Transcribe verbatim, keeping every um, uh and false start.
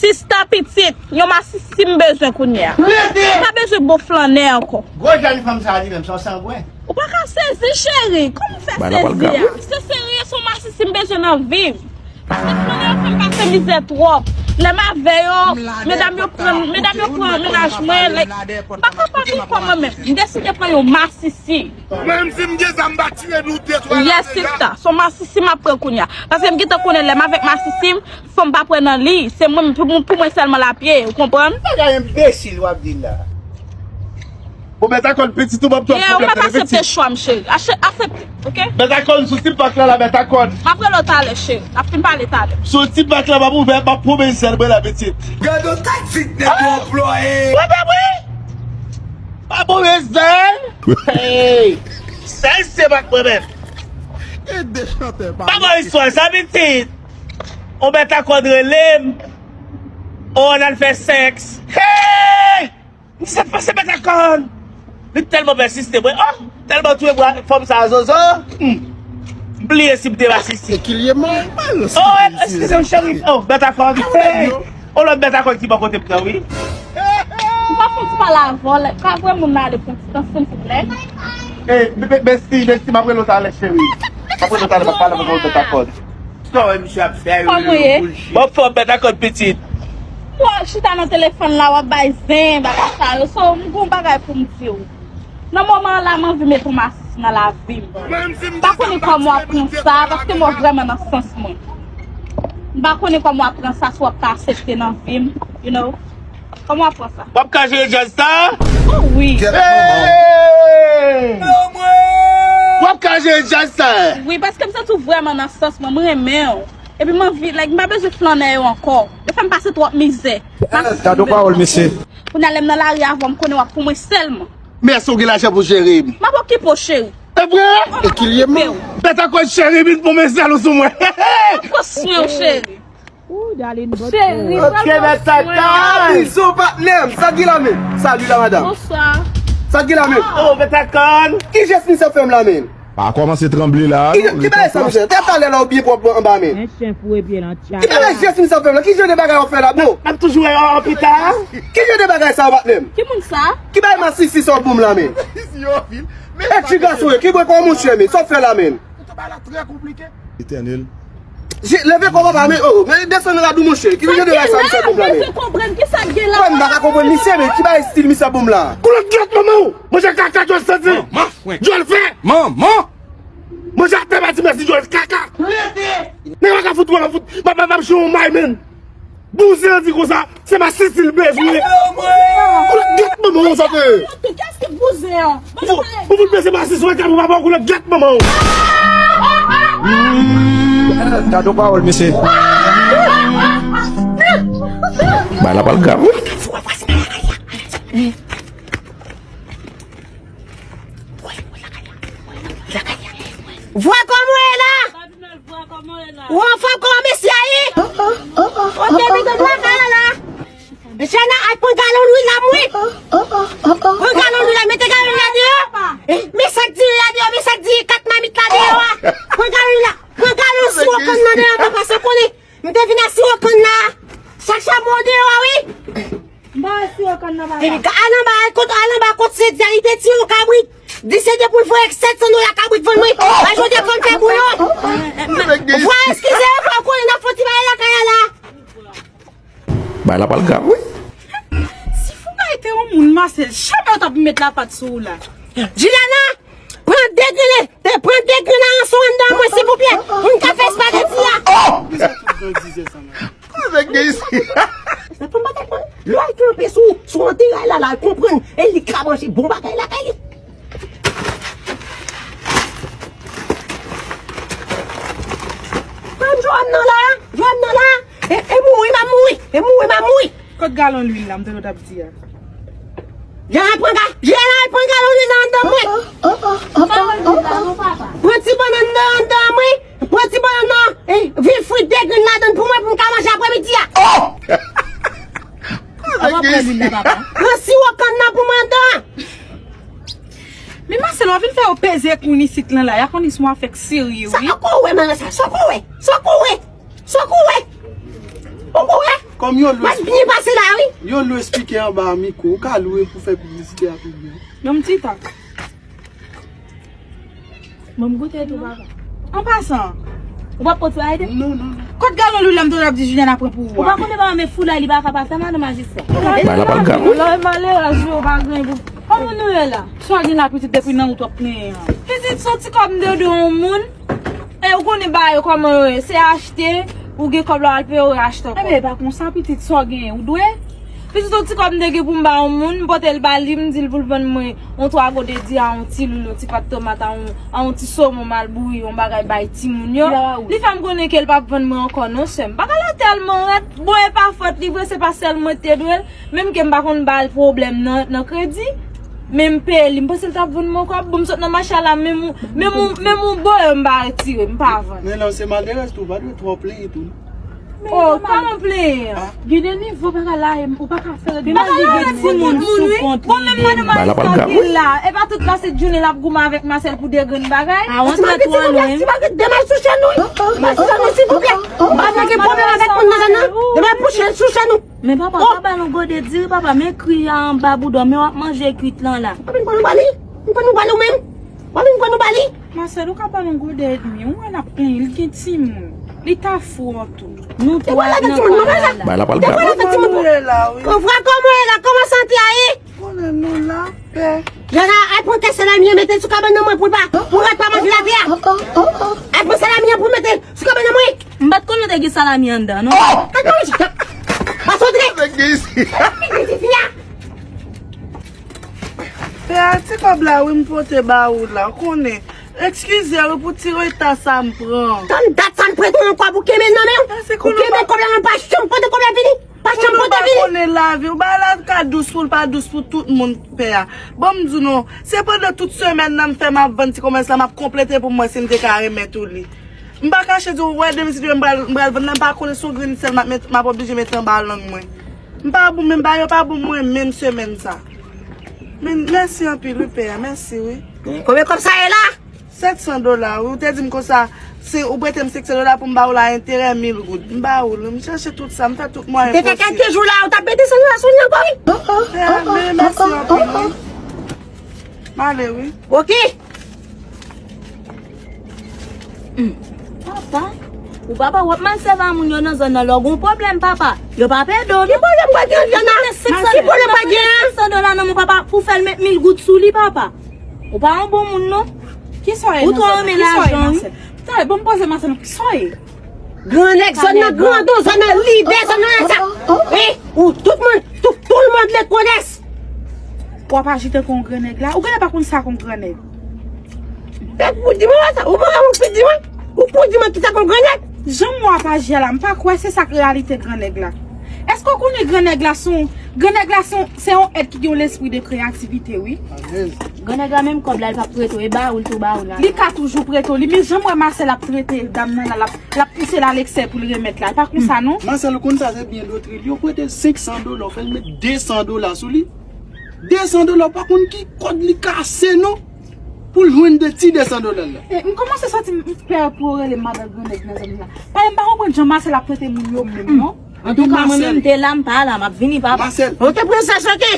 Sista pitit, yon masisi m bezwen kounye a. M pa bezwen bon flannè ankò. Gwo jèn fanm sa a li menm, se yon sangwen. Ou pa ka sezi, cheri. Kòman w fè sezi a? Se serye, se yon masisi m bezwen nan vi m. Paske flannè yo fè m pase mizè twòp. Lè m avè yo, medam yo pran, medam yo pran mennaj mwen, like, m pa kapab ankò mwen menm. M deside pran yon masisi. Mwen menm si m gen zam, m pa tiye nou de twa la deja. Yes, sista. Se yon masisi m ap pran kounye a. Paske m gentan konnen lè m avèk masisi m, fò m pa pran nan li. Se mwen, pou, pou mwen sèlman l ap ye, ou konprann? Bagay enbesil w ap di la. Bon, mèt akòn pitit ou ban m twòp pwoblèm tande pitit. Yeah, ou mèt aksepte chwa m, cheri. Aksepte, ok? Mèt akòn sou ti pak la, la, mèt akòn. M ap rele w talè, cheri. N ap fin pale talè. Sou ti pak la, m ap ouvè, m ap pwomèt sèl mwen la, pitit. Gade yon taktik nèg yo anplwaye. Wè, pa vre? Pa pwomèt sèl. Hey! Sèl se pa k pwomèt. E de chantè pa. Pa bon istwa, sa pitit. Ou mèt akòn rele m. Ou ann al fè sèks. Hey! Sa k pase mèt akòn? Li tèlman pèsiste, mwen, oh, tèlman touye bwa fanm sa a zozo. Hmm. M bliye si m te masisi. Se kilye mwen. Oh, eskize m, cheri. Oh, mèt akòn. Hey! Oh, lòt mèt akòn ki bò kote m nan, wi. M pa fon ti pale avè w, like, pa vre moun nan ale pran ti tan, silvouplè. Eh, be-, be-, besti, besti, m ap rele w talè, cheri. M ap rele w talè, m ap pale avè w, mèt akòn. Sa wè misye ap fè yo? Kòman w ye? Bon, fò mèt akòn pitit. Ou chita nan telefòn la, w ap bay zen, bagay sa yo. So, m gon bagay pou m di w. Nan moman an la, m anvi met yon masisi nan lavi m. M pa konnen kòman w ap pran sa, paske mwen vrèman nan sans mwen. M pa konnen kòman w ap pran sa, si w ap ka aksepte nan vi m, you know. Kòman w ap pran sa? W ap ka jere djaz sa? Oh, wi. Hey! W ap ka jere djaz sa? Wi, paske m santi w vrèman nan sans mwen, m renmen w. Epi m anvi, like, m pa bezwen flannè yo ankò. Yo fè m pase twòp mizè. Gade yon pawòl, mesye. Kounye a lè m nan lari avè w, m konnen w ap pou mwen sèlman. Mèsi, ou gen lajan pou jere m. M ap okipe w, cheri. E vre? E kilye m? Mèt akòn cheri, vin pou mezèl ou sou mwen. M ap pran swen w, cheri. Ooh, darling, but cheri, pran swen w. Bizou, patnè m. Sa k gen la menm? Salut la, madame. Bonswa. Sa k gen la menm? Oh, mèt akòn. Ki jès misye ap fè m la menm? Pa kòmanse tranble la, non. Ki, ki bagay sa, mesye? Talè la ou byen pwòp anba men. Men chen foure pye nan tcha. Ki bagay jès misye ap fè m la? Ki jan de bagay w ap fè la, bro? M ap toujou wè w an pita. Ki jan de bagay sa, patnè m? Ki moun sa? Ki bagay masisi sa w pou m la, men? E ti gason, ki bwen kò mouche, men? Sa w fè la, men? Etènèl. Leve kò papa, men, oh, men desann rad ou, monchè. Ki jan de bagay sa misye ap pou m la, men? Mwen pa ka konprann misye, men ki bagay stil misye ap pou m la? Koulèt gèt manman w! Monchè, kaka djòl santi! Djòl fè! Manman! Monchè, atè pa di mèsi, djòl kaka! Nèg la ka fout, wè, fout, m ap, m ap, m ap jwe yon may, men. Bouzen an di konsa, se masisi l bezwen. Koulèt gèt manman w sa te. Kiyès ki bouzen an? Ou fout, ou fout peze masisi w, ou pa bon koulèt gèt manman w. Gade yon pawòl, mesye. Bay la pral grav, wi. Vwa kòman w ye la? Ou anfòm kòman mesye a ye? Ou te vin nan lakay la? Jana, al pran galon lwil la, mwen. Pran galon lwil la, mete galon lwil la deyò. Eh, men sa k di lwil la deyò, men sa k di kat mamit la deyò a. Pran galon lwil la, pran galon siwo kann nan deyò, papa, sa konnen. M te vin ak siwo kann la. Sa k chabon deyò a, wi. M pa wè siwo kann nan, papa. Epi al anba, al kot, al anba kot Sedi a, li te tiye yon kabrit. Di Sedi pou l voye sèt san dola kabrit vann mwen. Al jodi a fò m fè bouyon. Vwa, eskize, vwa, konnen n ap fè yon ti bagay lakay la. Bay la pral grav, wi. Si Fougaye te yon moun, Marcel, jamè yo t ap met lapat sou ou la. Juliana, pran de grenn, te pran de grenn aransou anndan mwen, silvouplè, pou n ka fè espageti a. Kòman gen isi? Sa fè m pa konprann. Lè w al kanpe sou, sou anteray la, la, al konprann. E li ka manje bon bagay lakay li. Pran Joanne nan la, Joanne nan la. E, e mouri, m ap mouri. E mouri, m ap mouri. Kot galon lwil la, m tande w t ap di a? Jan al pran ga-, Jan al pran galon lwil la anndan mwen. Pran ti bannann nan anndan mwen. Pran ti bannann nan. E, vin fri de grenn ladann pou mwen, pou m ka manje aprèmidi a. Pran lwil la, papa. Pran siwo kann nan pou mwen anndan. Men Marcel, w ap vin fè yo peze koun isit lan la. Y a konn li se yon afè k serye, wi. Sa ko wè, manman sa? Sa ko wè? Sa ko wè? Sa ko wè? Ou ko wè? Fanm, yo lwe. Mwen byen pase la, wi. Yo lwe spikè anba mikwo. Ou ka lwe pou fè piblisite a pi byen. Yon ti tan. Bon, m goute tou, papa. An pasan, ou p ap pote bagay de? Non, non, non. Kot galon lwil la m te ap di Juliana pran pou ou a? Ou pa konnen papa, men foulay li pa ka pa fè madan majistra. Ba la pa grav. Lè malerèz yo pa gen pou. Kòman nou ye la? Sa gen la pitit depi nan wout w ap plenyen an. Pitit, se yon ti kòb m te dwe yon moun. E ou konnen bagay yo kòman yo ye. Se achte, ou gen kòb la, w al peye, ou achte ankò. Enben, e pa konsa, pitit, sa w genyen, ou dwe. Pitit, yon ti kòb m te gen pou m ba yon moun, m pote l ba li, m di l pou l vann mwen yon twa gode di a, yon ti lwil, yon ti pat tomat, a yon, a yon ti somon mal bouyi, yon bagay bay timoun yo. Li fè m konnen ke l p ap vann mwen ankò non, sè m. Bagay la tèlman rèd. Bon, e pa fòt li vre, se pa sèl mwen te dwe l. Menm ke m pa konn ba l pwoblèm nan, nan kredi, men m peye li. M panse l t ap vann mwen kòb. Bon, m sot nan mache a la, menm yon, menm yon, menm yon boyo m pa retire, m pa vann. Men lè w se malerèz tou, ou pa dwe twò plenyen tou, non. Oh, kòman plenyen? Gen de nivo bagay la, ou pa ka fè. Bagay la rèd pou tout moun, wi. Bon, menm madan majistra ki la, e pa tout la se jounen l ap goumen avèk Marcel pou de grenn bagay. A, ou antre twò lwen. Ti bagay de mal sou chè nou, wi. Majistra nou, silvouplè. M pa vle gen pwoblèm avèk moun nan, non. Depi pouche sou chè nou. Men papa, pa ba l yon gode diri, papa, men kri a anba bouda w, men w ap manje kwit lan la. W ap vin pran nou ba li? Vin pran nou ba li ou menm? W ap vin pran nou ba li? Marcel, ou ka ba l yon gode edmi, ou wè l ap plenyen, li gen timoun. Li ta fò tou. Nou twa nan kay la. Ba la pa l grav. Kòman w ye la, wi? Ou vwa kòman w ye la, kòman sante a ye? Konnen nou la, pè. Jana, al pran kè salami an, mete l sou kabann nan mwen pou l pa, pou rèt pa manje latè a. Al pran salami an pou mete l sou kabann nan mwen. M pa t konnen te gen salami anndan, non. Oh! Kaka manje. Pas antre. Sa k gen isi? Sa k gen isi a? Pè a, ti kòb la, wi, m pote ba ou la, ou konnen. Eskize, wi, pou ti reta sa m pran. Tann dat sa m prete w yon kòb, ou kenbe l nan men w. Ou kenbe kòb la, mwen pa janm pote kòb la vini. Pa janm pote vini. Konnen lavi, ou ba la ka dous pou l pa dous pou tout moun, pè a. Bon, m di w non, se pandan tout semèn nan m fè m ap vann ti komès la, m ap konplete pou m wè si m te ka remèt ou li. M pa kache di w, wè, demen si Dye vle m pral, m pral vann la, m pa konnen si yon grenn sèl m ap met, m ap oblije mete anba lang mwen. M pa bon, men bagay yo pa bon mwen menm semèn sa. Men mèsi anpil, wi, pè a, mèsi, wi. Konbyen kòb sa ye la? Sèt san dola, wi. Ou te di m konsa, si ou prete m senk san dola pou m ba ou la enterè mil goud. M ba ou l, wi. M chèche tout sa, m fè tout mwayen posib. Ou te fè kèk jou la, ou t ap mete san dola sou li ankò, wi. Pè a, men mèsi anpil, wi. M ale, wi. Oke. Hmm. Papa, ou papa, w ap mal sèvi a moun yo nan zòn nan, lè w gon pwoblèm, papa. Yo p ap ede w, non. Ki pwoblèm w ap gen, Jana? Ki pwoblèm w ap gen? Senk san dola nan men papa pou fè l met mil goud sou li, papa. Ou pa yon bon moun, non. Kisa w ye nan zòn nan? Ou twò renmen lajan, wi. Talè, bon, m poze Marcel, kisa w ye? Gran nèg zòn nan, grandon zòn nan, lidè zòn nan, sa. Wi, ou tout moun, tout, tout le monde le connaît. W ap aji tankou yon gran nèg la. Ou genlè pa konn sa k yon gran nèg. Ou pou di mwen sa, ou pa konn di mwen. Ou pou di mwen kisa k yon gran nèg. Jan w ap aji a la, m pa kwè se sa k reyalite gran nèg la. Èske w konnen gran nèg la se yon, gran nèg la se yon, se yon èt ki gen yon lespri de kreyativite, wi. Alèz. Gran nèg la menm kòb la, li p ap prete w, e ba ou l tou ba ou la. Li ka toujou prete w li, men jan m wè Marcel ap trete dam nan la, l ap, l ap pouse l aleksè pou l remèt la. E pa konsa, non? Marcel, ou konn sa se byen dotri li. Yo prete l senk san dola, ou fè l met de san dola sou li. De san dola, ou pa konn ki kòd li kase, non? Pou l jwenn de ti de san dola l la. E, m kòmanse santi m pè pou yo rele m madan gran nèg nan zòn nan. Paske m pa konprann jan Marcel ap trete moun yo menm, non. Antouka, mwen menm, m te la, m pa la, m ap vini, papa. Marcel. Oke, prensès, oke.